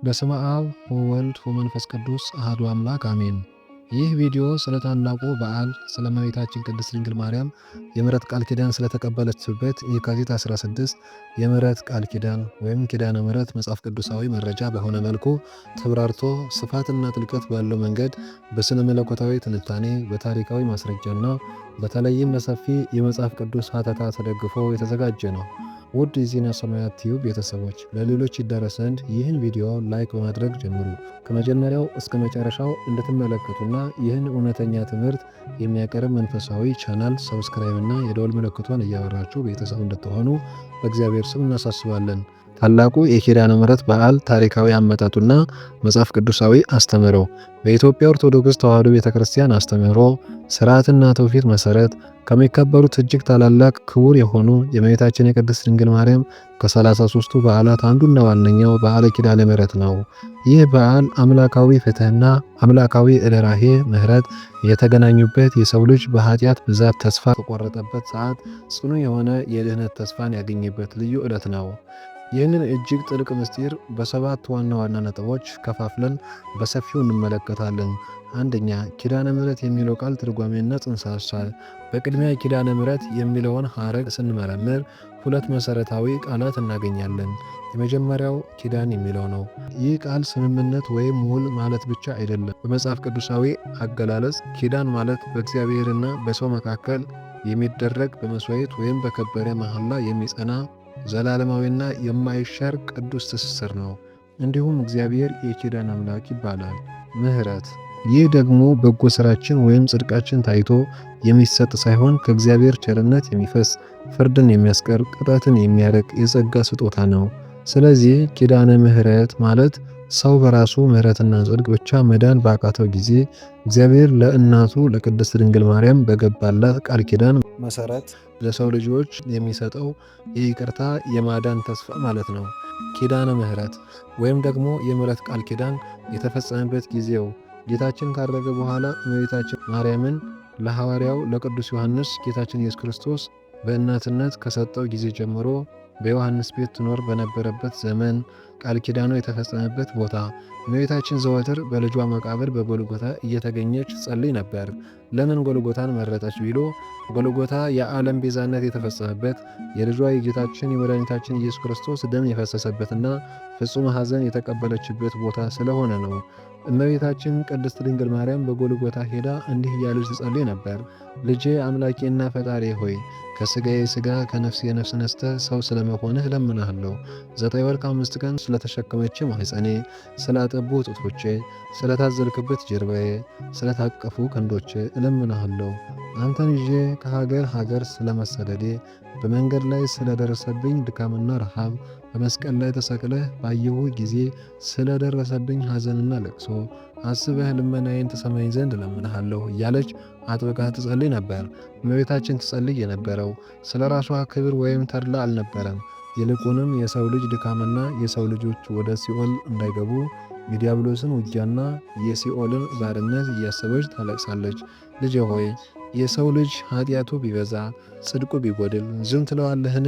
በስመ አብ ወወልድ ወመንፈስ ቅዱስ አሐዱ አምላክ አሜን። ይህ ቪዲዮ ስለ ታላቁ በዓል ስለ እመቤታችን ቅድስት ድንግል ማርያም የምሕረት ቃል ኪዳን ስለተቀበለችበት የካቲት 16 የምሕረት ቃል ኪዳን ወይም ኪዳነ ምሕረት መጽሐፍ ቅዱሳዊ መረጃ በሆነ መልኩ ተብራርቶ ስፋትና ጥልቀት ባለው መንገድ በስነ መለኮታዊ ትንታኔ፣ በታሪካዊ ማስረጃና በተለይም በሰፊ የመጽሐፍ ቅዱስ ሀተታ ተደግፎ የተዘጋጀ ነው። ውድ የዜና ሰማያት ቲዩብ ቤተሰቦች፣ ለሌሎች ይዳረስ ዘንድ ይህን ቪዲዮ like በማድረግ ጀምሩ። ከመጀመሪያው እስከ መጨረሻው እንድትመለከቱና ይህን እውነተኛ ትምህርት የሚያቀርብ መንፈሳዊ ቻናል subscribe እና የደወል ምልክቷን እያበራችሁ ቤተሰብ እንድትሆኑ በእግዚአብሔር ስም እናሳስባለን። ታላቁ የኪዳነ ምሕረት በዓል ታሪካዊ አመጣጡና መጽሐፍ ቅዱሳዊ አስተምህሮ። በኢትዮጵያ ኦርቶዶክስ ተዋሕዶ ቤተክርስቲያን አስተምህሮ፣ ስርዓትና ትውፊት መሰረት ከሚከበሩት እጅግ ታላላቅ ክቡር የሆኑ የእመቤታችን የቅድስት ድንግል ማርያም ከ33ቱ በዓላት አንዱና ዋነኛው በዓለ ኪዳነ ምሕረት ነው። ይህ በዓል አምላካዊ ፍትሕና አምላካዊ ርኅራኄ ምሕረት የተገናኙበት፣ የሰው ልጅ በኃጢአት ብዛት ተስፋ በቆረጠበት ሰዓት ጽኑ የሆነ የድኅነት ተስፋን ያገኘበት ልዩ ዕለት ነው። ይህንን እጅግ ጥልቅ ምስጢር በሰባት ዋና ዋና ነጥቦች ከፋፍለን በሰፊው እንመለከታለን። አንደኛ፣ ኪዳነ ምሕረት የሚለው ቃል ትርጓሜና ጽንሰ ሐሳብ። በቅድሚያ ኪዳነ ምሕረት የሚለውን ሐረግ ስንመረምር ሁለት መሠረታዊ ቃላት እናገኛለን። የመጀመሪያው ኪዳን የሚለው ነው። ይህ ቃል ስምምነት ወይም ውል ማለት ብቻ አይደለም። በመጽሐፍ ቅዱሳዊ አገላለጽ ኪዳን ማለት በእግዚአብሔርና በሰው መካከል የሚደረግ፣ በመሥዋዕት ወይም በከበረ መሐላ የሚጸና፣ ዘላለማዊና የማይሻር ቅዱስ ትስስር ነው። እንዲሁም እግዚአብሔር የኪዳን አምላክ ይባላል። ምሕረት፣ ይህ ደግሞ በጎ ስራችን ወይም ጽድቃችን ታይቶ የሚሰጥ ሳይሆን ከእግዚአብሔር ቸርነት የሚፈስ፣ ፍርድን የሚያስቀር፣ ቅጣትን የሚያርቅ የጸጋ ስጦታ ነው። ስለዚህ ኪዳነ ምሕረት ማለት ሰው በራሱ ምሕረትና ጽድቅ ብቻ መዳን ባቃተው ጊዜ እግዚአብሔር ለእናቱ ለቅድስት ድንግል ማርያም በገባላት ቃል ኪዳን መሰረት ለሰው ልጆች የሚሰጠው የይቅርታ የማዳን ተስፋ ማለት ነው። ኪዳነ ምሕረት ወይም ደግሞ የምሕረት ቃል ኪዳን የተፈጸመበት ጊዜው ጌታችን ካረገ በኋላ እመቤታችን ማርያምን ለሐዋርያው ለቅዱስ ዮሐንስ ጌታችን ኢየሱስ ክርስቶስ በእናትነት ከሰጠው ጊዜ ጀምሮ በዮሐንስ ቤት ትኖር በነበረበት ዘመን ቃል ኪዳኑ የተፈጸመበት ቦታ። እመቤታችን ዘወትር በልጇ መቃብር በጎልጎታ እየተገኘች ጸልይ ነበር። ለምን ጎልጎታን መረጠች ቢሉ፣ ጎልጎታ የዓለም ቤዛነት የተፈጸመበት፣ የልጇ የጌታችን የመድኃኒታችን ኢየሱስ ክርስቶስ ደም የፈሰሰበትና ፍጹም ሐዘን የተቀበለችበት ቦታ ስለሆነ ነው። እመቤታችን ቅድስት ድንግል ማርያም በጎልጎታ ሄዳ እንዲህ እያለች ትጸልይ ነበር። ልጄ፣ አምላኬና ፈጣሪ ሆይ፣ ከሥጋዬ ሥጋ ከነፍሴ ነፍስ ነስተህ ሰው ስለመሆንህ እለምንሃለሁ። 9 ወር ከ5 ቀን ስለተሸከመች ማኅፀኔ፣ ስላጠቡ ጡቶቼ፣ ስለታዘልክበት ጀርባዬ፣ ስለታቀፉ ክንዶቼ እለምንሃለሁ። አንተን ይዤ ከሀገር ሀገር ስለመሰደዴ፣ በመንገድ ላይ ስለደረሰብኝ ድካምና ረሃብ፣ በመስቀል ላይ ተሰቅለህ ባየሁ ጊዜ ስለደረሰብኝ ሐዘንና ለቅሶ አስበህ ልመናዬን ትሰማኝ ዘንድ እለምንሃለሁ እያለች አጥብቃ ትጸልይ ነበር። እመቤታችን ትጸልይ የነበረው ስለ ራሷ ክብር ወይም ተድላ አልነበረም። ይልቁንም የሰው ልጅ ድካምና የሰው ልጆች ወደ ሲኦል እንዳይገቡ የዲያብሎስን ውጊያና የሲኦልን ባርነት እያሰበች ታለቅሳለች። ልጄ ሆይ፣ የሰው ልጅ ኃጢአቱ ቢበዛ ጽድቁ ቢጎድል ዝም ትለዋለህን?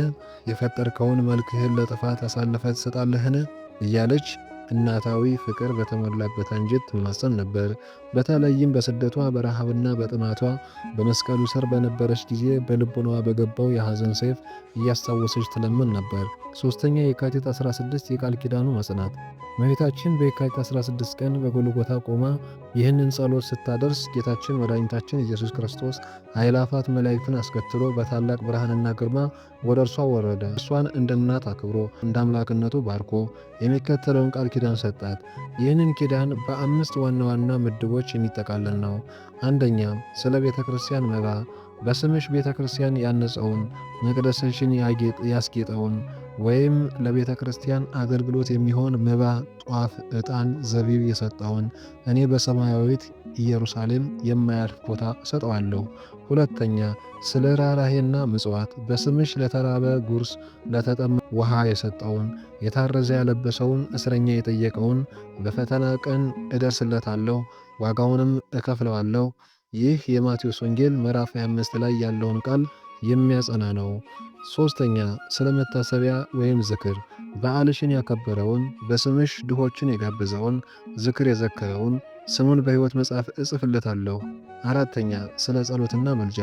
የፈጠርከውን መልክህን ለጥፋት አሳልፈህ ትሰጣለህን? እያለች እናታዊ ፍቅር በተሞላበት አንጀት ትማጸን ነበር። በተለይም በስደቷ፣ በረሃብና በጥማቷ በመስቀሉ ስር በነበረች ጊዜ በልቦናዋ በገባው የሐዘን ሰይፍ እያስታወሰች ትለምን ነበር። ሶስተኛ፣ የካቲት 16 የቃል ኪዳኑ መጽናት። እመቤታችን በየካቲት 16 ቀን በጎልጎታ ቆማ ይህንን ጸሎት ስታደርስ ጌታችን መድኃኒታችን ኢየሱስ ክርስቶስ አእላፋት መላእክትን አስከትሎ በታላቅ ብርሃንና ግርማ ወደ እርሷ ወረደ። እርሷን እንደ እናት አክብሮ፣ እንደ አምላክነቱ ባርኮ የሚከተለውን ቃል ኪዳን ሰጣት። ይህንን ኪዳን በአምስት ዋና ዋና ምድቦች የሚጠቃለል ነው። አንደኛ፣ ስለ ቤተ ክርስቲያን መባ። በስምሽ ቤተ ክርስቲያን ያነጸውን፣ መቅደስሽን ያስጌጠውን ወይም ለቤተ ክርስቲያን አገልግሎት የሚሆን መባ፣ ጧፍ፣ ዕጣን፣ ዘቢብ የሰጠውን እኔ በሰማያዊት ኢየሩሳሌም የማያልፍ ቦታ እሰጠዋለሁ። ሁለተኛ፣ ስለ ርኅራኄና ምጽዋት። በስምሽ ለተራበ ጉርስ፣ ለተጠማ ውሃ የሰጠውን፣ የታረዘ ያለበሰውን፣ እስረኛ የጠየቀውን በፈተና ቀን እደርስለታለሁ፣ ዋጋውንም እከፍለዋለሁ። ይህ የማቴዎስ ወንጌል ምዕራፍ 25 ላይ ያለውን ቃል የሚያጸና ነው። ሦስተኛ፣ ስለ መታሰቢያ ወይም ዝክር በዓልሽን ያከበረውን፣ በስምሽ ድሆችን የጋበዘውን፣ ዝክር የዘከረውን ስሙን በሕይወት መጽሐፍ እጽፍለታለሁ። አራተኛ፣ ስለ ጸሎትና ምልጃ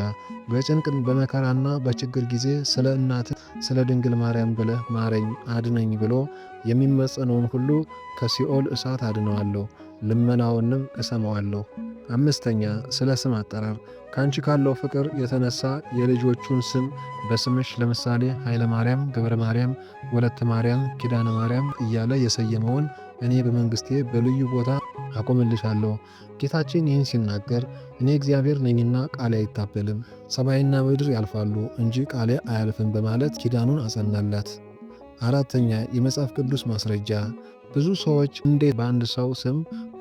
በጭንቅ በመከራና በችግር ጊዜ ስለ እናት ስለ ድንግል ማርያም ብለህ ማረኝ አድነኝ ብሎ የሚመጸነውን ሁሉ ከሲኦል እሳት አድነዋለሁ፣ ልመናውንም እሰማዋለሁ። አምስተኛ፣ ስለ ስም አጠራር ከአንቺ ካለው ፍቅር የተነሳ የልጆቹን ስም በስምሽ ለምሳሌ ኃይለ ማርያም፣ ገብረ ማርያም፣ ወለተ ማርያም፣ ኪዳነ ማርያም እያለ የሰየመውን እኔ በመንግስቴ በልዩ ቦታ አቆምልሻለሁ። ጌታችን ይህን ሲናገር እኔ እግዚአብሔር ነኝና ቃሌ አይታበልም፣ ሰማይና ምድር ያልፋሉ እንጂ ቃሌ አያልፍም በማለት ኪዳኑን አጸናላት። አራተኛ፣ የመጽሐፍ ቅዱስ ማስረጃ ብዙ ሰዎች እንዴት በአንድ ሰው ስም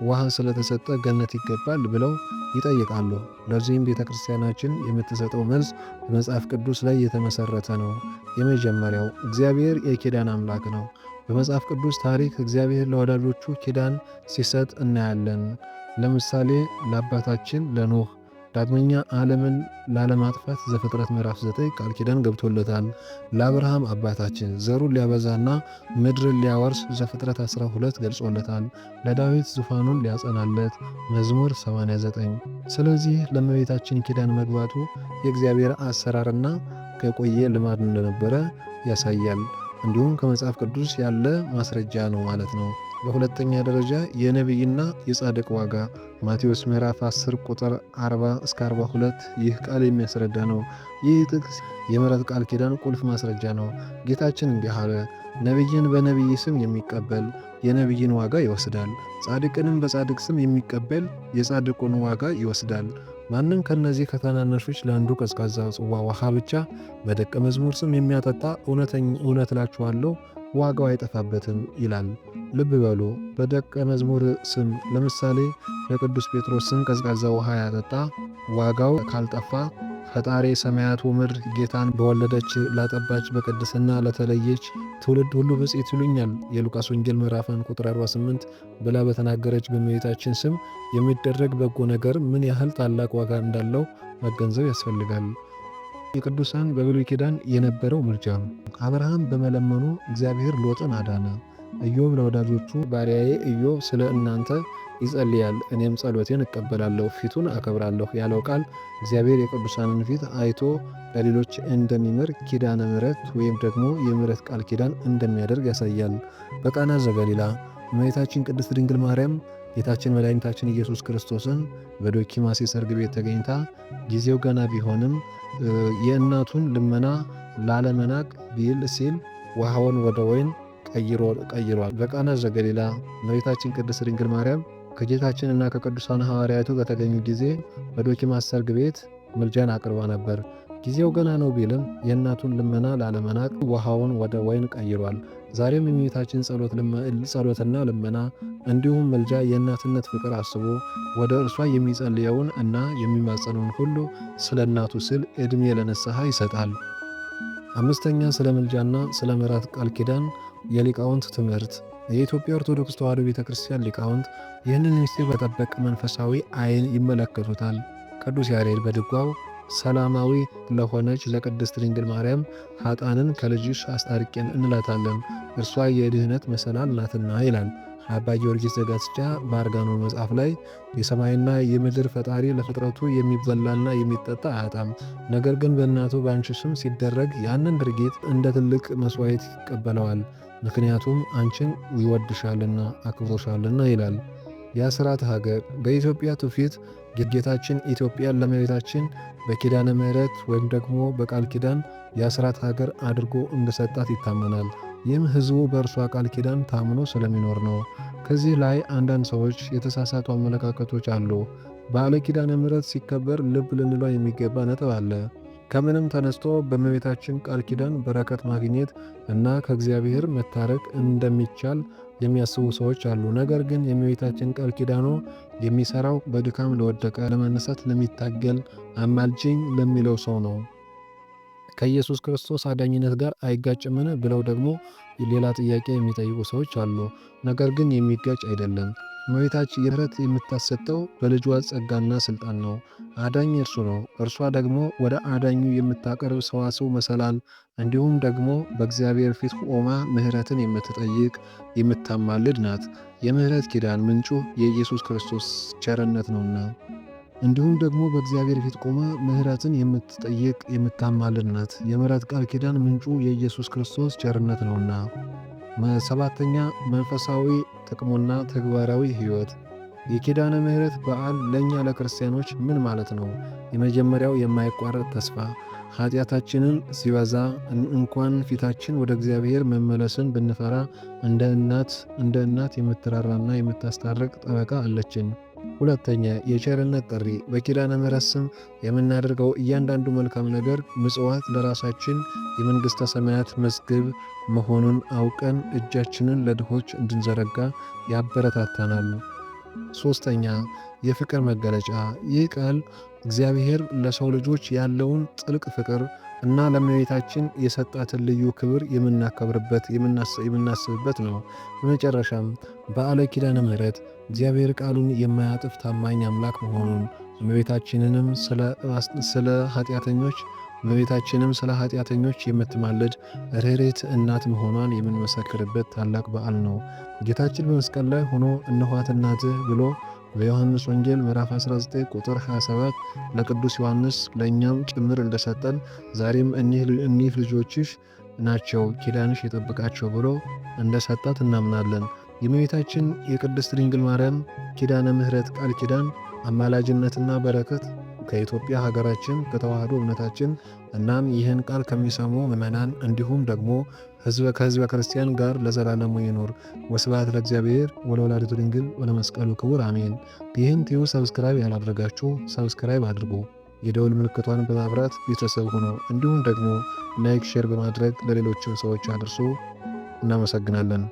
ውሃ ስለተሰጠ ገነት ይገባል ብለው ይጠይቃሉ። ለዚህም ቤተ ክርስቲያናችን የምትሰጠው መልስ በመጽሐፍ ቅዱስ ላይ የተመሰረተ ነው። የመጀመሪያው፣ እግዚአብሔር የኪዳን አምላክ ነው። በመጽሐፍ ቅዱስ ታሪክ እግዚአብሔር ለወዳጆቹ ኪዳን ሲሰጥ እናያለን። ለምሳሌ ለአባታችን ለኖህ ዳግመኛ ዓለምን ላለማጥፋት ዘፍጥረት ምዕራፍ 9 ቃል ኪዳን ገብቶለታል። ለአብርሃም አባታችን ዘሩን ሊያበዛና ምድርን ሊያወርስ ዘፍጥረት 12 ገልጾለታል። ለዳዊት ዙፋኑን ሊያጸናለት መዝሙር 89። ስለዚህ ለእመቤታችን ኪዳን መግባቱ የእግዚአብሔር አሰራርና ከቆየ ልማድ እንደነበረ ያሳያል። እንዲሁም ከመጽሐፍ ቅዱስ ያለ ማስረጃ ነው ማለት ነው። በሁለተኛ ደረጃ የነቢይና የጻድቅ ዋጋ ማቴዎስ ምዕራፍ 10 ቁጥር 40 እስከ 42 ይህ ቃል የሚያስረዳ ነው። ይህ ጥቅስ የምሕረት ቃል ኪዳን ቁልፍ ማስረጃ ነው። ጌታችን እንዲህ አለ፣ ነቢይን በነቢይ ስም የሚቀበል የነቢይን ዋጋ ይወስዳል፣ ጻድቅንም በጻድቅ ስም የሚቀበል የጻድቁን ዋጋ ይወስዳል። ማንም ከነዚህ ከታናናሾች ለአንዱ ቀዝቃዛ ጽዋ ውሃ ብቻ በደቀ መዝሙር ስም የሚያጠጣ እውነት እላችኋለሁ ዋጋው አይጠፋበትም ይላል። ልብ በሉ፣ በደቀ መዝሙር ስም ለምሳሌ በቅዱስ ጴጥሮስ ስም ቀዝቃዛ ውሃ ያጠጣ ዋጋው ካልጠፋ ፈጣሪ ሰማያት ወምድር ጌታን በወለደች ላጠባች በቅድስና ለተለየች ትውልድ ሁሉ ብፅዕት ይሉኛል የሉቃስ ወንጌል ምዕራፍ 1 ቁጥር 48 ብላ በተናገረች በእመቤታችን ስም የሚደረግ በጎ ነገር ምን ያህል ታላቅ ዋጋ እንዳለው መገንዘብ ያስፈልጋል። የቅዱሳን በብሉይ ኪዳን የነበረው ምልጃ ነው። አብርሃም በመለመኑ እግዚአብሔር ሎጥን አዳነ። ኢዮብ ለወዳጆቹ ባሪያዬ ኢዮብ ስለ እናንተ ይጸልያል፣ እኔም ጸሎቴን እቀበላለሁ፣ ፊቱን አከብራለሁ ያለው ቃል እግዚአብሔር የቅዱሳንን ፊት አይቶ ለሌሎች እንደሚምር ኪዳነ ምሕረት ወይም ደግሞ የምሕረት ቃል ኪዳን እንደሚያደርግ ያሳያል። በቃና ዘገሊላ እመቤታችን ቅድስት ድንግል ማርያም ጌታችን መድኃኒታችን ኢየሱስ ክርስቶስን በዶኪማስ የሰርግ ቤት ተገኝታ ጊዜው ገና ቢሆንም የእናቱን ልመና ላለመናቅ ቢል ሲል ውሃውን ወደ ወይን ቀይሯል። በቃና ዘገሊላ እመቤታችን ቅድስት ድንግል ማርያም ከጌታችንና ከቅዱሳን ሐዋርያቱ በተገኙ ጊዜ በዶኪማስ ሰርግ ቤት ምልጃን አቅርባ ነበር። ጊዜው ገና ነው ቢልም የእናቱን ልመና ላለመናቅ ውሃውን ወደ ወይን ቀይሯል። ዛሬም የእመቤታችን ጸሎትና ልመና እንዲሁም ምልጃ የእናትነት ፍቅር አስቦ ወደ እርሷ የሚጸልየውን እና የሚማጸነውን ሁሉ ስለ እናቱ ስል ዕድሜ ለንስሐ ይሰጣል። አምስተኛ፣ ስለ ምልጃና ስለ ምሕረት ቃል ኪዳን የሊቃውንት ትምህርት። የኢትዮጵያ ኦርቶዶክስ ተዋሕዶ ቤተክርስቲያን ሊቃውንት ይህንን ምስጢር በጠበቀ መንፈሳዊ ዓይን ይመለከቱታል። ቅዱስ ያሬድ በድጓው ሰላማዊ ለሆነች ለቅድስት ድንግል ማርያም ኃጥአንን ከልጅሽ አስታርቂን እንላታለን፣ እርሷ የድህነት መሰላል ናትና ይላል። አባ ጊዮርጊስ ዘጋስጫ በአርጋኖ መጽሐፍ ላይ የሰማይና የምድር ፈጣሪ ለፍጥረቱ የሚበላና የሚጠጣ አያጣም፣ ነገር ግን በእናቱ በአንቺ ስም ሲደረግ ያንን ድርጊት እንደ ትልቅ መስዋዕት ይቀበለዋል፣ ምክንያቱም አንቺን ይወድሻልና አክብሮሻልና ይላል። የአስራት ሀገር በኢትዮጵያ ትውፊት ጌታችን ኢትዮጵያን ለእመቤታችን በኪዳነ ምሕረት ወይም ደግሞ በቃል ኪዳን የአስራት ሀገር አድርጎ እንደሰጣት ይታመናል። ይህም ሕዝቡ በእርሷ ቃል ኪዳን ታምኖ ስለሚኖር ነው። ከዚህ ላይ አንዳንድ ሰዎች የተሳሳቱ አመለካከቶች አሉ። በዓለ ኪዳነ ምሕረት ሲከበር ልብ ልንለው የሚገባ ነጥብ አለ። ከምንም ተነስቶ በእመቤታችን ቃል ኪዳን በረከት ማግኘት እና ከእግዚአብሔር መታረቅ እንደሚቻል የሚያስቡ ሰዎች አሉ። ነገር ግን የእመቤታችን ቃል ኪዳኗ የሚሰራው በድካም ለወደቀ፣ ለመነሳት ለሚታገል፣ አማልጅኝ ለሚለው ሰው ነው። ከኢየሱስ ክርስቶስ አዳኝነት ጋር አይጋጭምን ብለው ደግሞ ሌላ ጥያቄ የሚጠይቁ ሰዎች አሉ። ነገር ግን የሚጋጭ አይደለም። እመቤታችን ምሕረት የምታሰጠው በልጇ ጸጋና ስልጣን ነው። አዳኝ እርሱ ነው። እርሷ ደግሞ ወደ አዳኙ የምታቀርብ ሰዋስው መሰላል፣ እንዲሁም ደግሞ በእግዚአብሔር ፊት ቆማ ምሕረትን የምትጠይቅ የምታማልድ ናት። የምሕረት ኪዳን ምንጩ የኢየሱስ ክርስቶስ ቸርነት ነውና። እንዲሁም ደግሞ በእግዚአብሔር ፊት ቆማ ምሕረትን የምትጠይቅ የምታማልድ ናት። የምሕረት ቃል ኪዳን ምንጩ የኢየሱስ ክርስቶስ ቸርነት ነውና። ሰባተኛ፣ መንፈሳዊ ጥቅሙና ተግባራዊ ሕይወት። የኪዳነ ምሕረት በዓል ለእኛ ለክርስቲያኖች ምን ማለት ነው? የመጀመሪያው የማይቋረጥ ተስፋ። ኃጢአታችንን ሲበዛ እንኳን ፊታችን ወደ እግዚአብሔር መመለስን ብንፈራ እንደ እናት የምትራራና የምታስታርቅ ጠበቃ አለችን። ሁለተኛ፣ የቸርነት ጥሪ። በኪዳነ ምሕረት ስም የምናደርገው እያንዳንዱ መልካም ነገር ምጽዋት ለራሳችን የመንግሥተ ሰማያት መዝገብ መሆኑን አውቀን እጃችንን ለድሆች እንድንዘረጋ ያበረታታናል። ሶስተኛ፣ የፍቅር መገለጫ። ይህ ቃል እግዚአብሔር ለሰው ልጆች ያለውን ጥልቅ ፍቅር እና ለእመቤታችን የሰጣትን ልዩ ክብር የምናከብርበት፣ የምናስብበት ነው። በመጨረሻም በዓለ ኪዳነ ምሕረት እግዚአብሔር ቃሉን የማያጥፍ ታማኝ አምላክ መሆኑን፣ እመቤታችንም ስለ ኃጢአተኞች የምትማልድ ርኅርኅት እናት መሆኗን የምንመሰክርበት ታላቅ በዓል ነው። ጌታችን በመስቀል ላይ ሆኖ "እነኋት እናትህ" ብሎ በዮሐንስ ወንጌል ምዕራፍ 19 ቁጥር 27 ለቅዱስ ዮሐንስ ለእኛም ጭምር እንደሰጠን፣ ዛሬም "እኒህ ልጆችሽ ናቸው፣ ኪዳንሽ ይጠብቃቸው" ብሎ እንደሰጣት እናምናለን። የእመቤታችን የቅድስት ድንግል ማርያም ኪዳነ ምሕረት ቃል ኪዳን አማላጅነትና በረከት ከኢትዮጵያ ሀገራችን፣ ከተዋህዶ እምነታችን እናም ይህን ቃል ከሚሰሙ ምዕመናን እንዲሁም ደግሞ ከህዝበ ክርስቲያን ጋር ለዘላለሙ ይኑር። ወስብሐት ለእግዚአብሔር ወለወላዲቱ ድንግል ወለመስቀሉ ክቡር፣ አሜን። ይህን ቲዩ subscribe ያላደረጋችሁ subscribe አድርጉ። የደወል ምልክቷን በማብራት ቤተሰብ ሁኑ። እንዲሁም ደግሞ like፣ share በማድረግ ለሌሎችም ሰዎች አድርሱ። እናመሰግናለን።